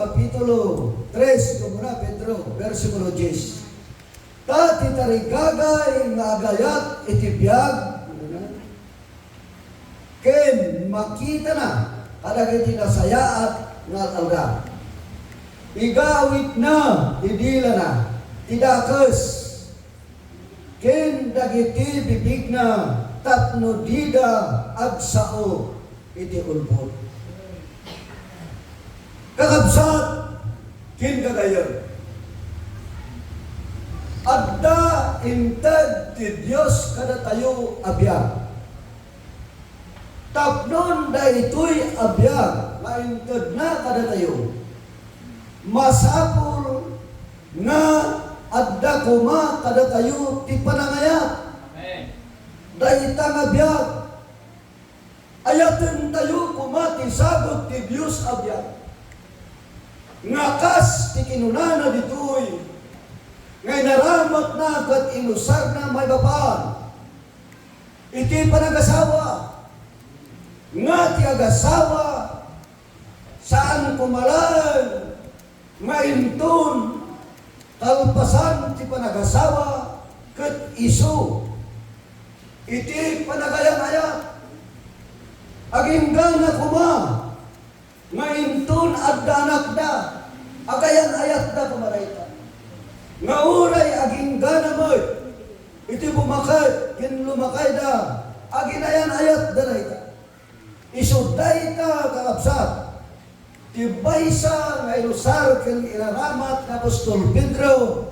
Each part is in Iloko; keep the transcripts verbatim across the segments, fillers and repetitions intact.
Kapitulo tres, kumuna Pedro, bersikulo dies. Ta ti tarigagay nga agayat iti biag, ken makitana kadagiti nasayaat nga aldaw. Igawidna ti dilana, ti dakes, ken dagiti bibigna tapno dida agsao iti ulbod. Kakabsat ken gagayyem, adda inted ti Dios kadatayo a biag. Tapnon daytoy a biag nga intedna kadatayo, masapul nga adda koma kadatayo ti panangayat. Amen. Dayta nga biag, ayatentayo koma ti sagut ti Dios a biag. Nga kas ti kinunana ditoy, nga inaramatna ket inusarna maipapan iti panagasawa, nga ti agasawa saan koma laeng nga inton kalpasan ti panagasawa ket isu iti panagayan-ayat. Aginggana koma nga inton adda anakda, agayan-ayatda koma dayta. Nga uray aginggana met iti bumaket ken lumakayda, aginayan-ayatda dayta. Isu dayta, kakabsat, ti maysa nga inusar ken inaramat ni apostol Pedro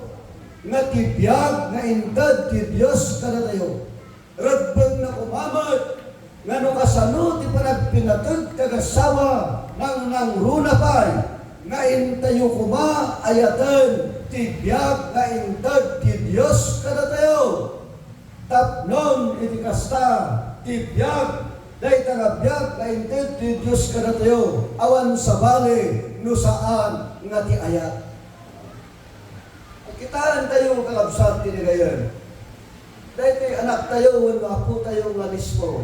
nga ti biag nga inted ti Dios kadatayo. Rebbengna koma met nga no kasano ti panagpinateg ti agassawa, nangnangruna pay nga intayo koma ayaten ti biag nga inted ti Dios kadatayo. Tapnon iti kasta ti biag, dayta nga biag nga inted ti Dios kadatayo, awan sabali no saan nga ti ayat. Kitaentayo, kakabsat, ti nagayan. Daytoy anaktayo wenno apotayo nga mismo.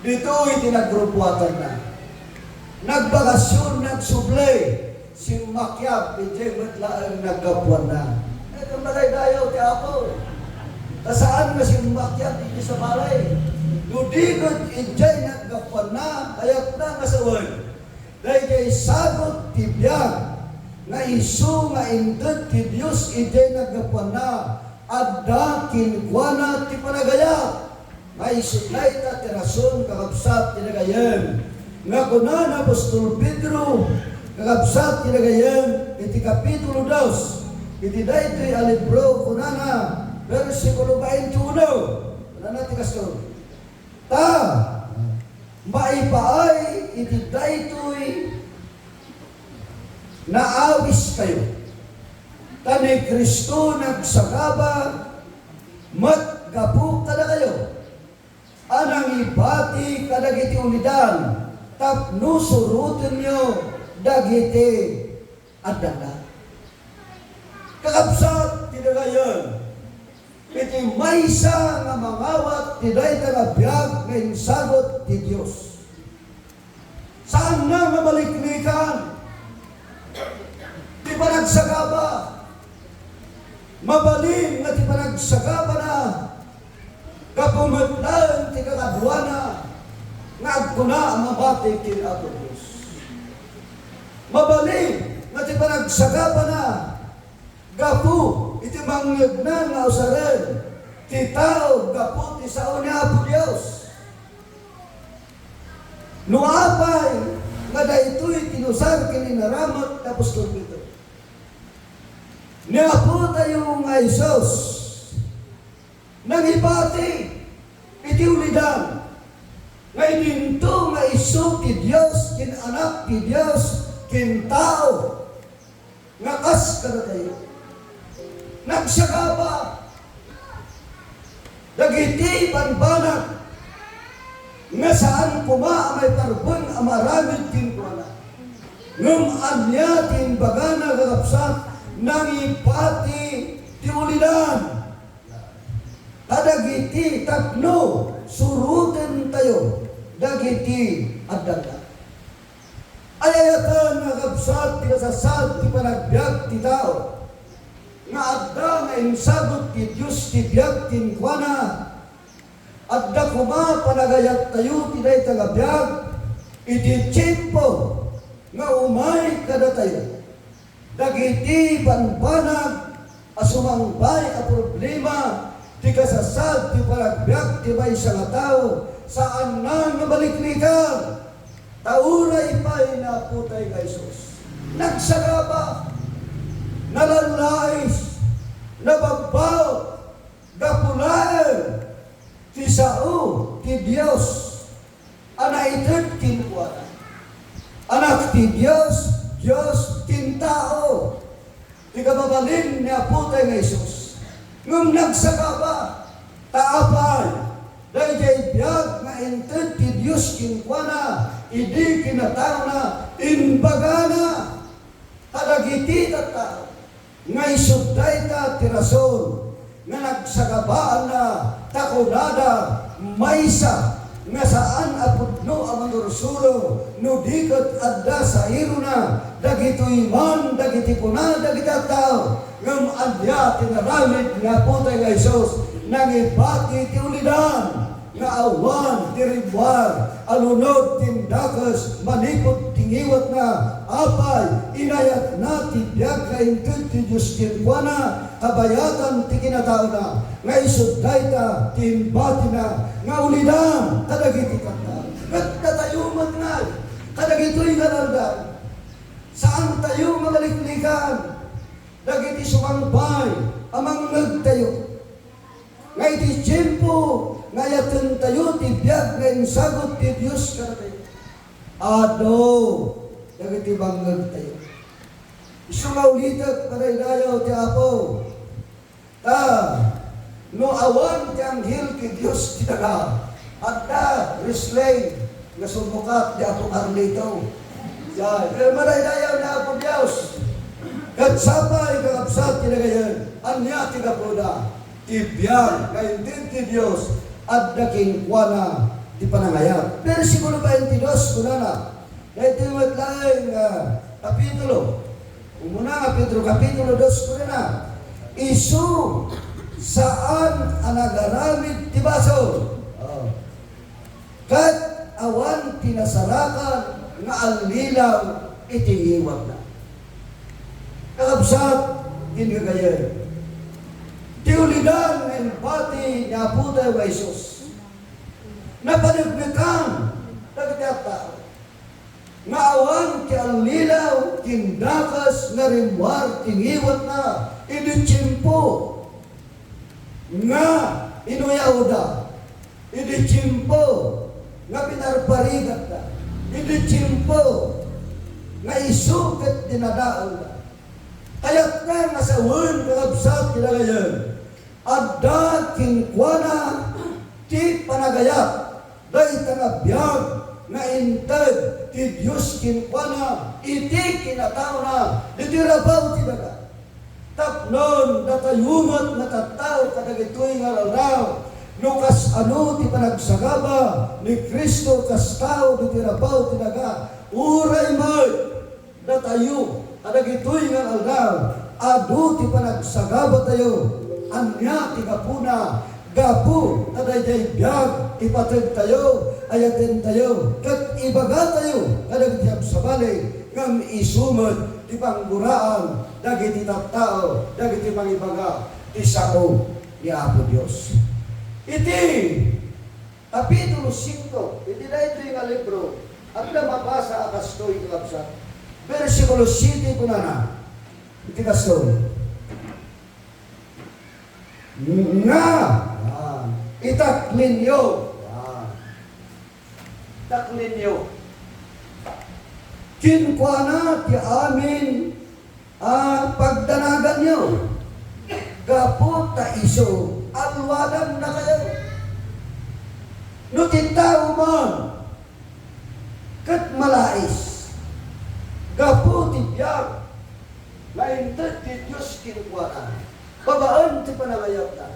Ditoy ti nagrubuatanna. Nagbakasyon, nagsubli, simmakiag, idiay met laeng naggapuanna. Eh, kamadaydayaw ti Apo. Ta saan nga simmakiag iti sabali. No di ket idiay naggapuanna, kayatna nga sawen. Daydiay sagut ti biag nga isu nga inted ti Dios idiay naggapuanna, adda kenkuana ti panagayat. Nga isu dayta ti rason, kakabsat, ti nagayan nga kuna ni apostol Pedro, kakabsat, ti nagayan iti kapitulo dos iti daytoy a libro, kunana, bersikulo twenty-one, kunana ti kastoy. Ta maipaay iti daytoy, naawiskayo, ta ni Cristo nagsagaba met gapu kadakayo a nangibati kadagiti ulidan tapno surotenyo dagiti addanda. Kakabsat, ti dagayan, iti maysa nga mangawat ti dayta nga biag nga insagut ti Dios. Saanna nga maliklikan ti panagsagaba. Mabalin nga ti panagsagabana gapu met laeng ti kakaduana nga agkuna a mabati ken Apo Dios. Mabalin nga ti panagsagabana gapu iti mangngegna nga usaren ti tao gapu ti sao ni Apo Dios. No apay nga daytoy ti inusar ken inaramat ni apostol Pedro. Ni Apotayo nga Jesus, nangibati iti ulidan nga idinto nga isu ti Dios, ken Anak ti Dios, ken tao nga kas kadatayo. Nagsagaba dagiti bambanag nga saan koma a maiparbeng a maaramid kenkuana. Ngem ania ti imbagana, kakabsat? Nangibati ti ulidan kadagiti tapno surotentayo dagiti addanda. Kabsat ti kasasaad ti panagbiag ti tao, nga adda nga insagut ti Dios ti biag kenkuana. Adda koma panagayattayo ti dayta nga biag iti tiempo nga umay kadatayo. Dagiti banbanag a sumangbay a problema ti kasasaad ti panagbiag ti maysa nga tao, saanna nga maliklikan. Ta uray pay ni Apotay nga Jesus, nagsagaba, nalallais, nababbaw, gapu laeng ti sao ti Dios a naited kenkuana. Anak ti Dios, Dios ken tao. Ti kababalin ni Apotay nga Jesus. Ngem nagsagaba, ta apay, daydiay biag nga inted ti Dios kenkuana idi kinataona, imbagana kadagiti tattao nga isut dayta ti rason nga nagsagabaanna, ta kunada maysa nga saan a pudno a mangursuro no di ket adda sairona. Dagitoy man dagiti kuna dagiti tattao, ngem ania ti naramid ni Apotay nga Jesus? Nangibati ti ulidan nga awan ti rimmuar a lunod ti indakes manipud ti ngiwatna. Apay, inayatna ti biag nga inted ti Dios kenkuana, kabayatan ti kinataona, nga isut dayta ti imbatina nga ulidan kadagiti tattao. Ket datayo met ngay, kadagitoy nga aldaw, saantayo nga maliklikan dagiti sumangbay a mangngegtayo. Nga iti tiempo nga ayatentayo ti biag nga insagut ti Dios kadatayo, adu dagiti bangngegtayo. Isu nga ulitek, madaydayaw ti Apo. Ta no awan ti anghel ti Dios ti daga, adda wrestling nga sumukat ni Apo Carlito. Yan. Pero madaydayaw ni Apo Dios. Ket sapay, kakabsat, ti dagayen, ania ti gapuda? Ti biag nga inted ti Dios adda kenkuana ti panangayat. Bersikulo twenty-two, kunana, daytoy met laeng nga kapitulo, umuna nga Pedro, kapitulo dos, kunana, isu saan a nagaramid ti basol. Oh. Ket awan ti nasarakan nga allilaw iti ngiwatna. Kakabsat, ken gagayyem, ti ulidan nga impati ni Apotayo a Jesus, napaneknekan dagiti tattao nga awan ti allilaw ken dakes nga rimmuar ti ngiwatna idi tiempo nga inuyawda, idi tiempo nga pinarparigatda, idi tiempo nga isu ket dinadaelda. Kayatna nga sawen, kakabsat, ti dagayen, adda kenkuana ti panagayat dayta nga biag nga inted ti Dios kenkuana iti kinataona ditoy rabaw ti daga. Tapno datayo met nga tattao kadagitoy nga aldaw, no kasano ti panagsagaba ni Cristo kas tao ditoy rabaw ti daga, uray met datayo kadagitoy nga aldaw, adu ti panagsagabatayo. Ania ti gapuna? Gapu ta daydiay biag, ipateg tayo, ayaten tayo, ket ibaga tayo kadagiti agsabali, ngem isu met ti pangguraan dagiti tattao, dagiti mangibaga ti sao ni Apo Dios. Iti kapitulo singko iti daytoy nga libro, adda mabasa a kastoy, kakabsat. Bersikulo siete, kunana iti kastoy, nga, ah, itaklinyo. Ah, itaklinyo kenkuana ti amin a pagdanaganyo, gapu ta isu, alwadannakayo. No ti tao man ket malais gapu ti biag nga inted ti Dios kenkuana babaen ti panangayatna,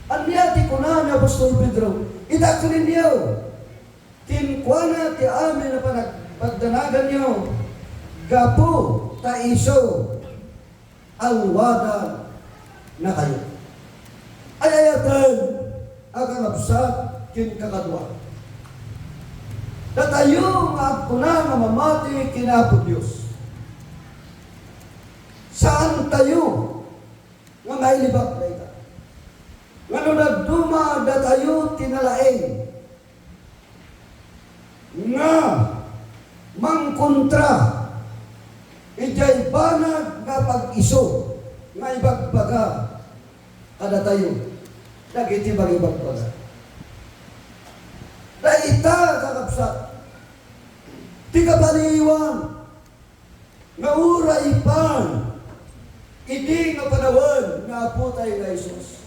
ania ti kuna ni apostol Pedro? Itaklinyo kenkuana ti amin a panag-, pagdanaganyo, gapu ta isu a luadan nakayo. Ay-ayaten a kakabsat ken kakadua. Datayo nga agkuna nga mamati ken Apo Dios. Saantayo nga mailibak dayta. Nga no dadduma datayo ti nalaing nga mangkontra idiay banag nga pag-isu nga ibagbaga kadatayo dagiti mangibagbaga. Dayta, kakabsat, ti kabaliwan nga uray pan idi nga panawen nga Apotay nga Jesus,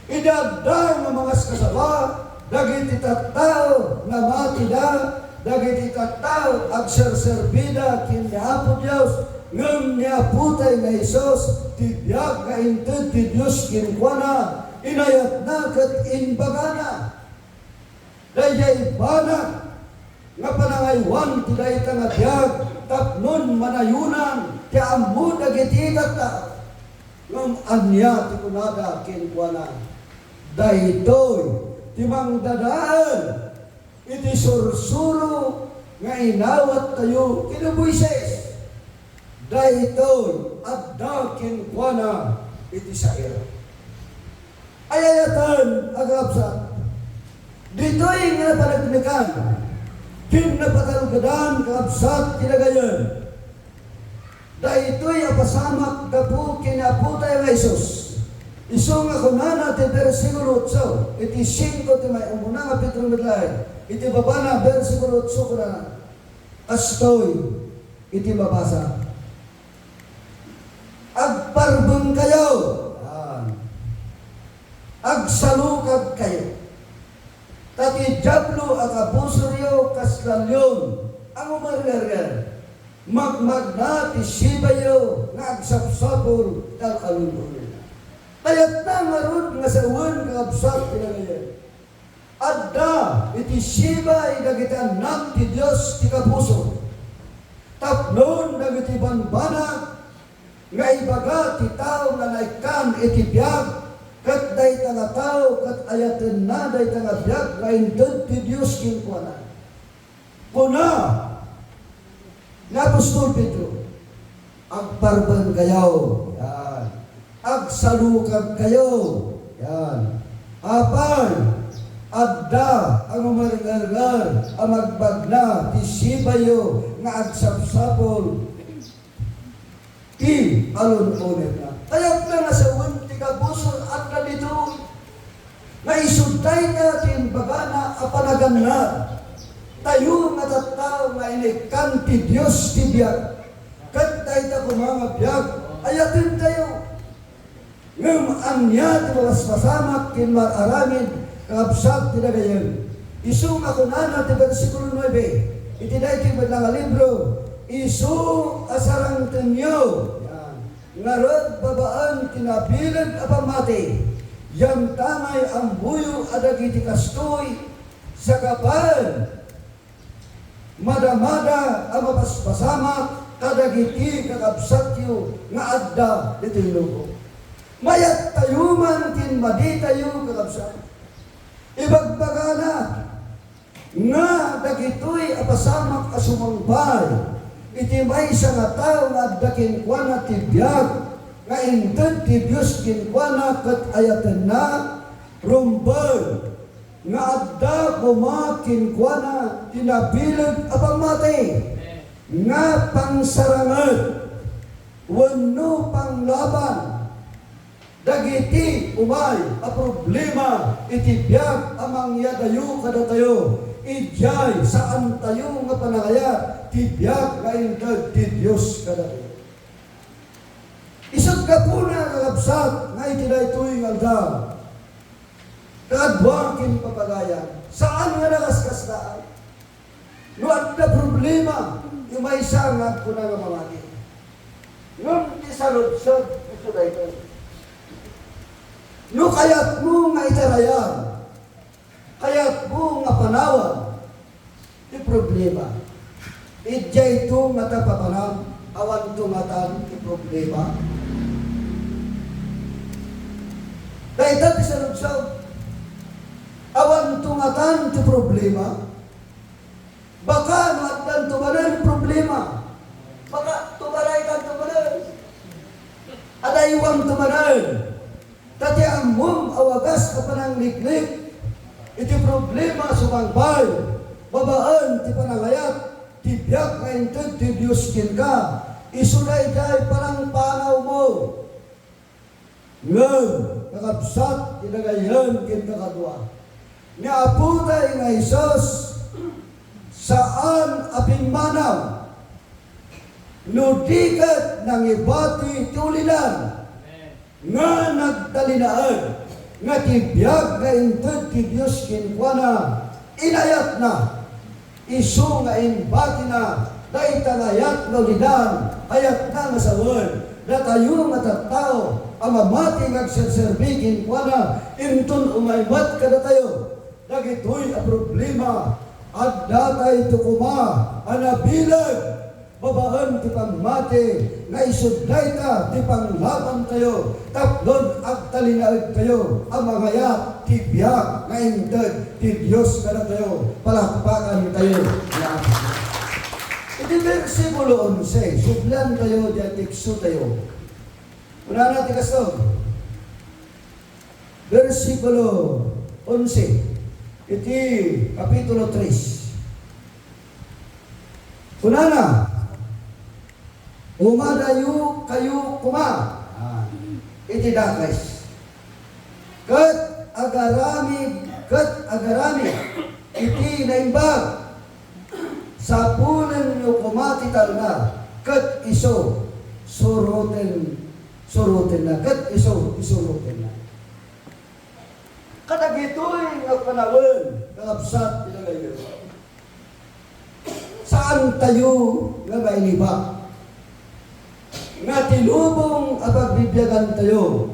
idi adda nga mangaskasaba dagiti tattao nga matida, dagiti tattao agserserbida ken ni Apo Dios, ngem ni Apotay nga Jesus ti biag nga inted ti Dios kenkuana, inayatna ket imbagana. Daydiay banag nga panangaywan ti dayta nga biag tapnon manayonan ti ammo dagiti tattao. Ngem ania ti kunada kenkuana? Daytoy ti mangdadael iti sursuro nga inawattayo ken ni Moises. Daytoy adda kenkuana iti sair. Ay-ayaten, kakabsat, ditoy nga napaneknekan ken napatalgedan, kakabsat, ti dagayen. Daytoy a pasamak gapu ken ni Apotay nga Jesus. Isu nga kunana ti bersikulo otso, iti singko ti may umuna nga Pedro met laeng, iti babana, bersikulo otso, kunana, kastoy iti mabasa. Agparbengkayo. Yan. Agsalukagkayo. Ta ti Diablo a kapusoryo kasla leon a ngumernger. Magmagna ti sibayo nga agsapsapul ta kalululna. Kayatna ngarud nga sawen, kakabsat, ti dagayen. Adda iti sibay dagiti annak ti Dios ti kapuso. Tapnon dagiti bambanag nga ibaga ti tao nga naikkan iti biag, ket dayta nga tao ket ayatenna dayta nga biag nga inted ti Dios kenkuana. Kuna ni apostol Pedro, "Agparbengkayo." Yan. "Agsalukagkayo." Yan. Apay, adda a ngumernger a magmagna ti sibayo nga agsapsapul ti alun-unegna. Kayatna nga sawen ti kapuson adda ditoy. Naisud dayta ti imbagana a panaganna. Tayo nga tattao nga inikkan ti Dios ti biag. Ket dayta koma nga biag, ayatentayo. Ngem ania ti mapaspasamak ken mar-aramid, kakabsat, ti dagayen? Isu nga kunana ti bersikulo nuebe iti daytoy met la nga libro, "Isu a sarangtenyo." Yan. Ngarud, babaen ti nabileg a pammati, yantangay ammoyo a dagiti kastoy, sagabaen, madamada a mapaspasamak kadagiti kakabsatyo nga adda ditoy lubong. Mayattayo man ken maditayo, kakabsat. Ibagbagana, nga dagitoy a pasamak a sumangpay iti maysa nga tao nga adda kenkuana ti biag nga inted ti Dios kenkuana ket ayatenna, rumbeng nga adda koma kenkuana ti nabileg a pammati nga pangsaranget wenno panglaban dagiti umay a problema iti biag a mangyadayo kadatayo, idiay saantayo nga panangayat ti biag nga inted ti Dios kadatayo. Isut' gapuna, kakabsat, nga iti daytoy nga aldaw, kaadua ken papagayan, saan nga nakaskasdaan. No adda problema, ti maysa nga agkuna nga mamati. Ngem ti sarudsod, isu daytoy. No kayatmo nga itarayan, kayatmo nga panawan ti problema, idiayto nga ta papanan, Awan tungatan ti problema. Dayta ti saludsod. Awan tungatan ti problema. Baka no addan tumanen problema. Baka tumaray kan tumanen. Adaywang tumanen. Ta ti ammom a wagas a panangliklik iti problema sumangbay babaen ti panangayat ti biag nga inted ti Dios kenka, isu daydiay panangpanawmo. Ngem, kakabsat, ti nagayan ken kakadua, ni Apotay nga Jesus, saan a pimmanaw, no di ket nangibati ti ulidan nga nagtalinaed nga ti biag nga inted ti Dios kenkuana, inayatna. Isu nga imbatina dayta nga ayat nga ulidan, ayatna nga sawen, datayo nga tattao a mamati nga agserserbi kenkuana, inton umay met kadatayo dagitoy a problema, addatayto koma a nabileg babaen ti pammati nga isu dayta ti panglabantayo tapno agtalinaedtayo a mangayat ti biag nga inted ti Dios kadatayo. Palakpakantayo ni Apo Dios. Iti bersikulo onse, subliantayo diay tekstotayo. Kunana ti kasto, bersikulo onse iti Kapitulo tres. Kunana, "Umadayo kayo koma, ah, iti dakes, ket agaramid, ket agaramid iti naimbag. Sapulenyo koma ti talna, ket isu suroten, surotenna, ket isu isurotenna." Kadagitoy nga panawen, kakabsat, pinagayo. Saantayo nga mailiba nga ti lubong a pagbibiagantayo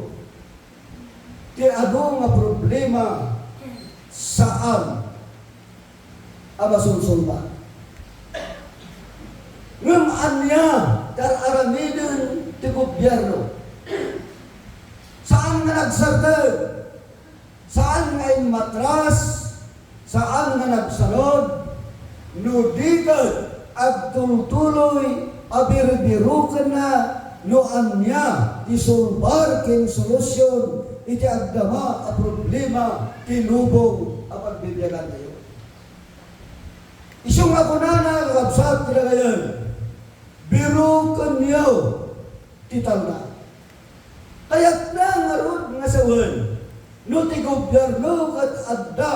ti adu nga problema saan a masulsolba. Ngem ania ti ar-aramiden ti gobierno? Saan nga nagsardeng, saan nga immatras, saan nga nagsanud, no di ket agtultuloy a birbirukenna no ania ti sulbar ken solusion iti agdama a problema ti lubong a pagbibiagantayo. Isu nga kunana, kakabsat, kinagayan, "Birukenyo ti talna." Kayatna ngarud nga sawen no ti gobierno ket adda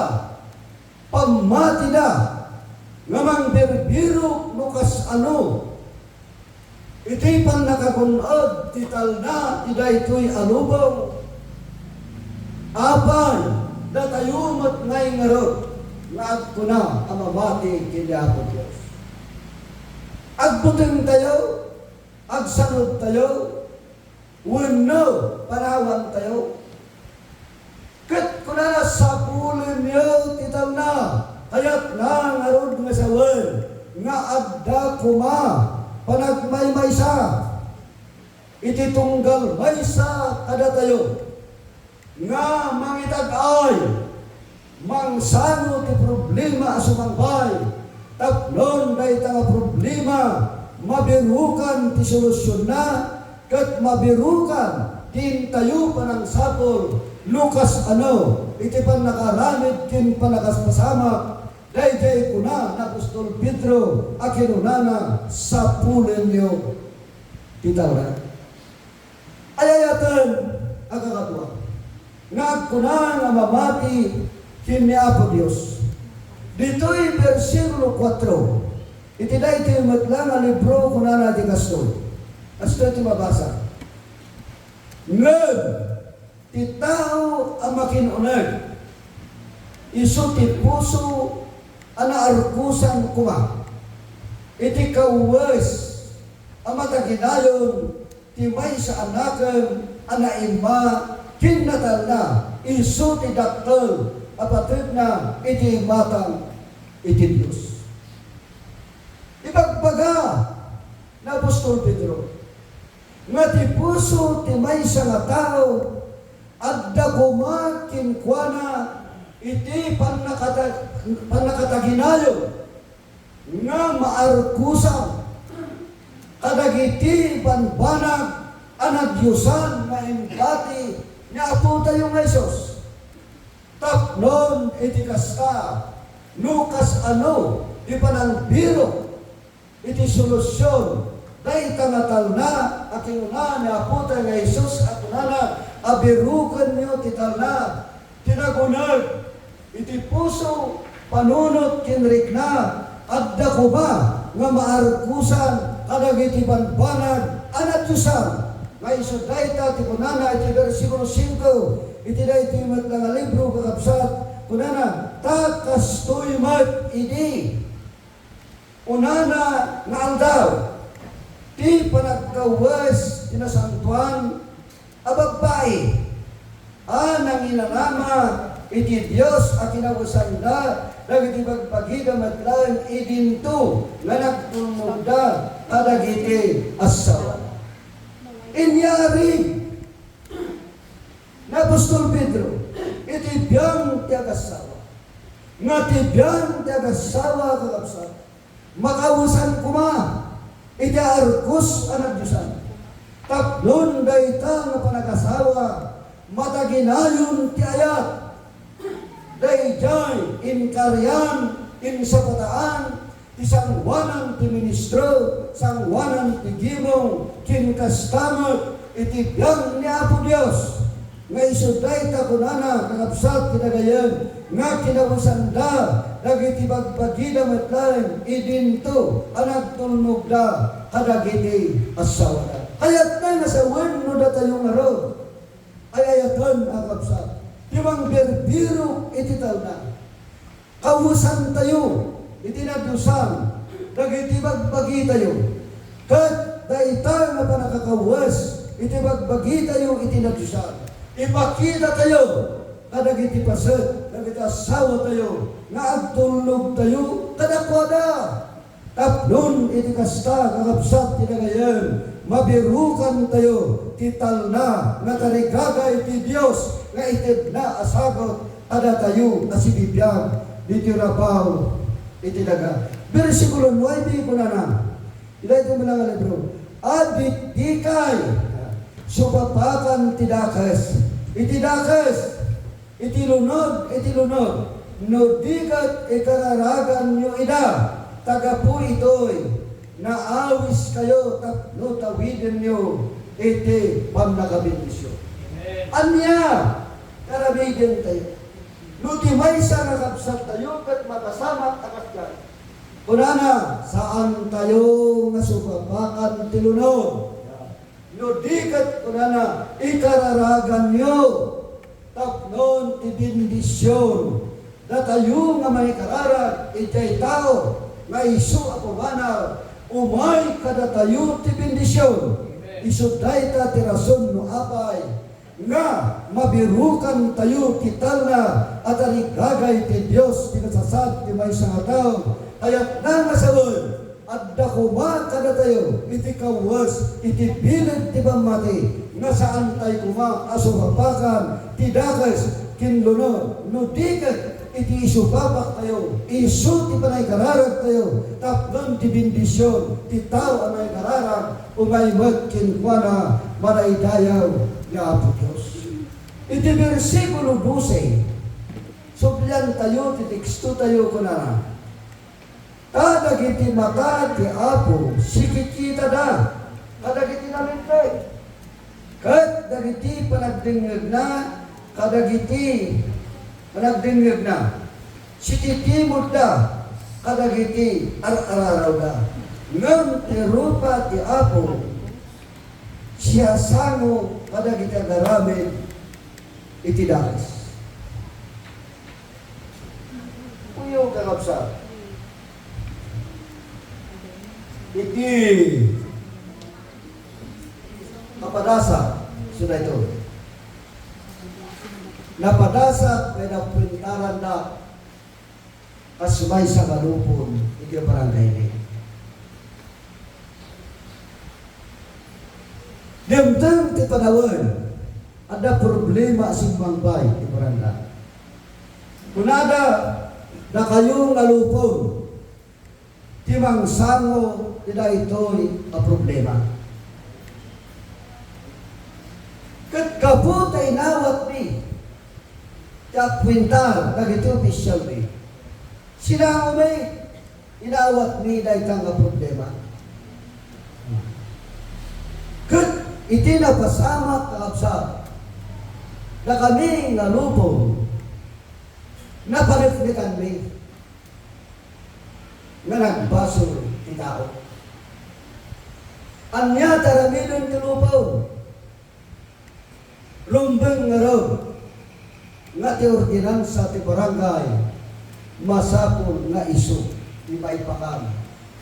pammatida nga mangbirbirok no kasano iti pannakagun-od ti talna ti daytoy a lubong. Apay, datayo met ngay ngarud nga agkuna a mamati ken ni Apo Dios? Agbutengtayo? Agsanudtayo? Wenno panawantayo? Ket kunana, "Sapulenyo ti talna." Kayatna ngarud nga sawen nga adda koma panagmaymaysa iti tunggal maysa kadatayo nga mangitag-ay, mangsano ti problema a sumangbay, tapnon dayta nga problema mabirukan ti solusionna, ket mabirukan ti intayo panangsapul, no kasano iti pannakaaramid ken pannakaspasamak daydiay kuna ni apostol Pedro a kinunana, "Sapulenyo ti talna." Ay-ayaten a kakadua, nga agkuna nga mamati ken ni Apo Dios. Ditoy bersikulo kuatro, iti daytoy met la nga libro, kunana ti kastoy. Kastoy ti mabasa. Ngem ti tao a makin-uneg, isu ti puso a naarkosan koma iti kawes a mataginayon ti maysa a nakem a naimma ken natalna, isu ti dakkel a patedna iti imatang iti Dios. Ibagbaga ni Apo apostol Pedro nga ti puso ti maysa nga tao adda koma kenkuana iti pannakata-, pannakataginayo nga maarkusan kadagiti banbanag a nadiosan nga imbati ni Apotayo nga Jesus. Tapnon iti kasta, no kasano ti panangbirok iti solusyon dayta nga talna a kinuna ni Apotayo nga Jesus a kunana, "Abirukenyo ti talna, ti naguneg iti puso, panunot ken rikna, adda koma nga maarkusan kadagiti banbanag a nadiosan." Nga isu dayta ti kunana iti bersikulo singko iti daytoy met nga libro, kakabsat, kunana, "Ta kastoy met idi unana nga aldaw ti panagkawes ti nasantoan a babbai a nanginanama iti Dios a kinawesanda dagiti bagbagida met laeng idinto nga nagtulnogda kadagiti assawana." Inyari ni apostol Pedro iti biang ti agassawa, nga ti biang ti agassawa, kakabsat, makawesan koma iti arkus a nadiosan. Tapnon dayta nga panagasawa, mataginayon ti ayat. Daydiay inkarian, insapataan ti sangoanan ti ministro, sangoanan ti gimong, ken kasta met iti biang ni Apo Dios. Nga isu dayta kunana, kakabsat, ti dagayen, nga kinawesanda dagiti bagbagida met laeng idinto a nagtulnogda kadagiti assawana. Kayatna nga sawen no datayo ngarud ay ayaten a kabsat ti mangbirbirok iti talna. Kawesantayo iti nadiosan dagiti bagbagitayo, ket dayta nga pannakakawes iti bagbagitayo iti nadiosan, ipakitatayo kadagiti paset dagiti assawatayo nga agtulnogtayo kadakuada. Tapnon iti kasta, kakabsat ti dagayen, mabirukantayo ti talna nga tarigagay ti Dios nga itedna a sagut kadatayo a sibibiag ditoy rabaw iti daga. Bersikulo nuebe, kunana, iti daytoy met nga libro, "Adikdikay, supapakan ti dakes iti dakes, iti lunod iti lunod, no di ket ikararaganyo ida, ta gapu itoy, naawiskayo tapno tawidenyo iti pannakabendision." Amen. Ania ti aramidentayo? No ti maysa nga kabsattayo ket mapasamak a kasdiay, kunana, saantayo nga supapakan ti lunod. No di ket, kunana, ikararaganyo tapnon ti bendision datayo nga mangikararag idiay tao nga isu a pumanak, umay kadatayo ti bendision. Isu dayta ti rason no apay nga mabirukantayo ti talna a tarigagay ti Dios ti kasasat ti maysa nga tao. Kayatna nga sawen, adda koma kadatayo iti kawes iti bileg ti pammati nga saantay koma a supapakan ti dakes ken lunod, no di ket iti isupapaktayo, isu ti panangikararagtayo tapnon ti bendision ti tao a mangikararag, umay met kenkuana, madaydayaw ni Apo Dios. Iti bersikulo dose, subliantayo ti tekstotayo, kunana, "Ta dagiti mata ti Apo sikikitada kadagiti nalinteg, ket dagiti panagdengngegna kadagiti panagdengngegna, sititimudda kadagiti ar-ararawda. Ngem ti rupa ti Apo siasango kadagiti agaramid iti dakes." Kuyo, kakabsat, iti kapadasa, sudayto, napadasa ken napuentaranda kas maysa nga lupon iti barangay ni. Dimteng ti panawen, adda problema a simmangbay ti barangay. Kunada, dakayo nga lupon ti mangsango ti daytoy a problema. Ket gapu ta inawatmi ti agkuentar dagiti ofisialmi, sinangomi, inawatmi dayta nga problema. Ket iti napasamak, kakabsat, dakami nga lupon, napaneknekanmi nga nagbasol ti tao. Ania ti aramiden ti lupon? Rumbeng ngarud nga ti ordinansa ti barangay masapul nga isu ti maipakan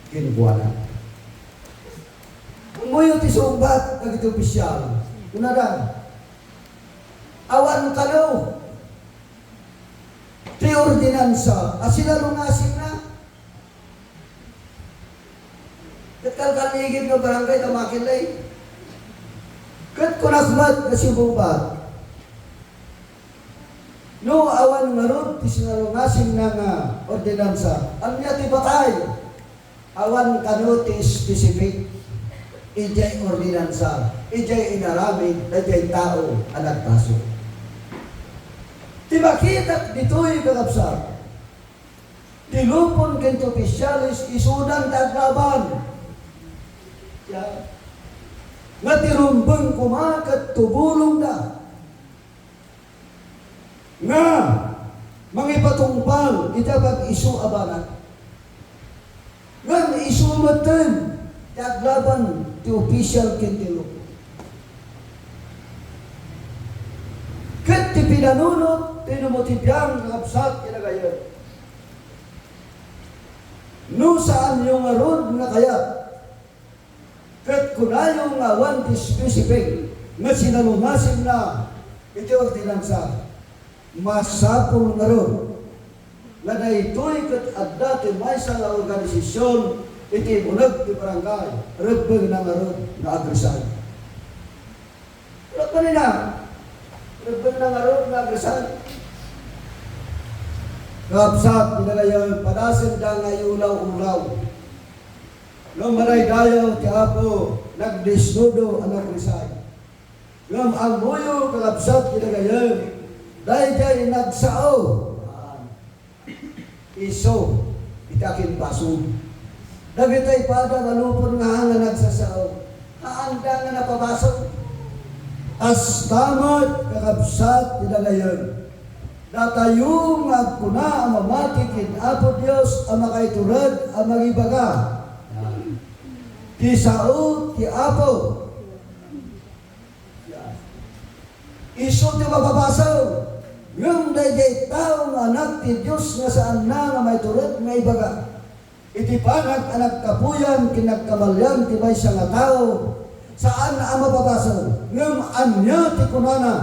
kenkuana. Ummuyo ti sungbat dagiti ofisial. Kunada, awan kano ti ordinansa a sinalungasingna. Ket kalkaligid nga barangay ta makin lay. Ket kunak met nga sibubat, no awan ngarud ti sinalungasingna nga ordinansa, ania ti patay? Awan kano ti specific idiay ordinansa, idiay inaramid daydiay tao a nagbasol. Ti makitak ditoy, kakabsat, ti lupon ken ti ofisiales isudan ti aglaban. Ya. Nga ti rumbeng koma ket tumulongda nga mangipatungpal iti pag-isu a banag. Ngem isu metten ti aglaban ti ofisial ken ti lupon. Ket ti pinanunot ti no mo ti biang, kakabsat, kinagayan. No saanyo ngarud nga kayat, ket kunayo nga awan ti specific nga sinalungasingna iti ordinansa, masapul ngarud nga daytoy ket adda ti maysa nga organisasion iti immuna ti barangay, rebbengna ngarud nga ag-resign. Wala pa nila. Rebbengna ngarud nga ag-resign. Kakabsat, kinagayan, padasenda nga iulaw-ulaw. Ngem madaydayaw ti Apo, nagdesnudo a nag-resign. Ngem ammoyo, kakabsat, kinagayan, daydiay nagsao. Isu iti akinbasol. Dagitoy pada nga lupon nga, nga nagsasao, haanda nga napabasol. Kasta met, kakabsat, kinagayan, datayo nga agkuna a mamati ken Apo Dios a makaitured a mangibaga, ti sao ti Apo. Isu ti mapabasol. Ngem daydiay tao nga anak ti Dios nga saanna nga maitured nga ibaga. Iti banag a nagkapuyan ken nagkamalian ti maysa nga tao, saan a mapabasol. Ngem ania ti kunana,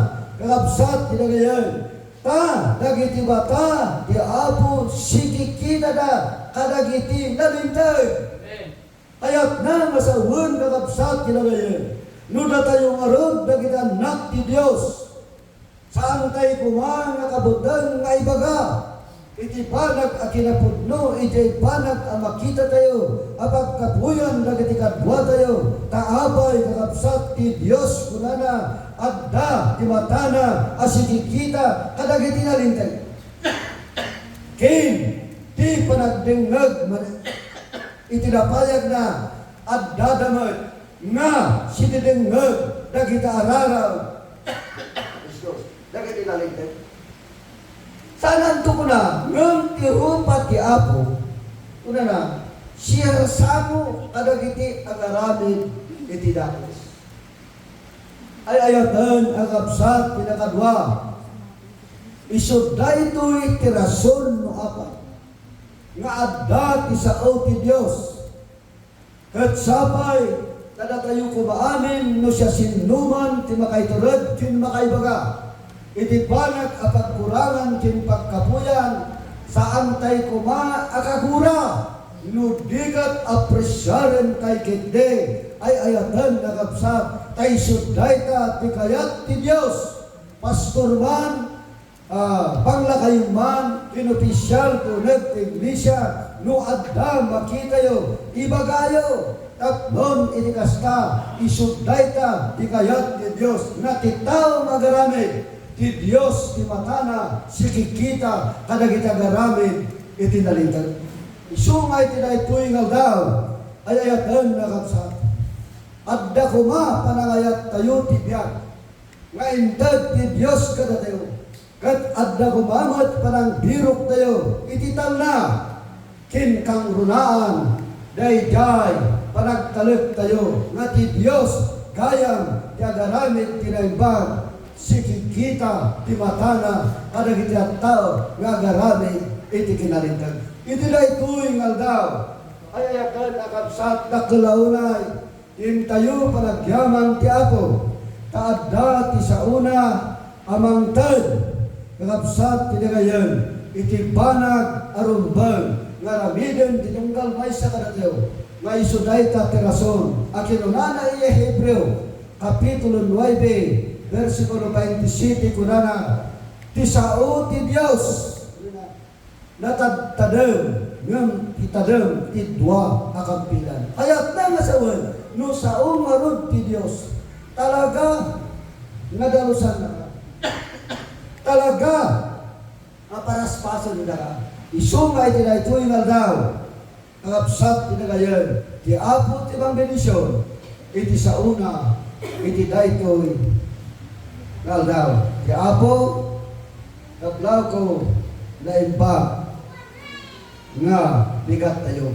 kakabsat, kinagayan? Ta dagiti mata ti Apo sikikitada kadagiti nalinteg. Amen. Kayatna nga sawen, kakabsat, kinagayan, no datayo ngarud dagiti annak ti Dios, saantay koma nga kabuteng nga ibaga iti banag a kinapudno idiay banag a makitatayo a pagkapuyan dagiti kaduatayo, ta apay, kakabsat, ti Dios, kunana, adda ti matana a sikikita kadagiti nalinteg. Ken ti panagdengngeg man iti napayagna, addada met nga sididengngeg dagiti araraw. Kristo, dagiti nalinteg. Saananto kuna, ngem ti rupa ti Apo, kunana, siasamo kadagiti agaramid iti dakes. Ay-ayaten a kabsat, pinakadua, isu daytoy ti rason no apay nga adda ti sao ti Dios. Ket sapay kadatayo koma amin no siasinoman ti makaitured ken makaibaga iti banag a pagkurangan ken pagkapuyan, saantay koma a kagura. No di ket apresiaren tay ketdi, ay-ayaten a kabsat, ta isu dayta ti kayat ti Dios. Pastor man, ah, panglakayon man, ken opisial ti uneg ti iglesia, no adda makitayo, ibagayo. Tapnon iti kasta, isu dayta ti kayat ti Dios. Nga ti tao nga agaramid, ti Dios ti matana sikikita kadagiti agaramid iti nalinteg. Isu nga iti daytoy nga aldaw, ay-ayaten a kabsat, adda koma panangayattayo ti biag nga inted ti Dios kadatayo, ket adda koma met panangbiroktayo iti talna ken kangrunaan. Daydiay panagtalektayo nga ti Dios gayam ti agaramid ti naimbag, sikikita ti matana kadagiti tattao nga agaramid iti kinalinteg. Iti daytoy nga aldaw, ay-ayaten a kabsat, dakkel a unay, intayo panagyaman ti Apo, ta adda ti saona a mangted, kakabsat ti dagayen, iti banag a rumbeng nga aramiden ti tunggal maysa kadatayo, nga isu dayta ti rason a kinunana iti Hebreo, Kapitulo nuebe, bersikulo baintisiete, kunana, "Ti sao ti Dios natadtadem, ngem ti tadem ti dua a kampilan." Kayatna nga sawen, no sao ngarud ti Dios, talaga nga dalusanna. Talaga nga paraspasenna. Isu nga iti daytoy nga aldaw, kakabsat ti dagayen, ti Apo ti mangbendision iti saona iti daytoy nga aldaw. Ti Apo, kablawko, naimbag nga bigattayo.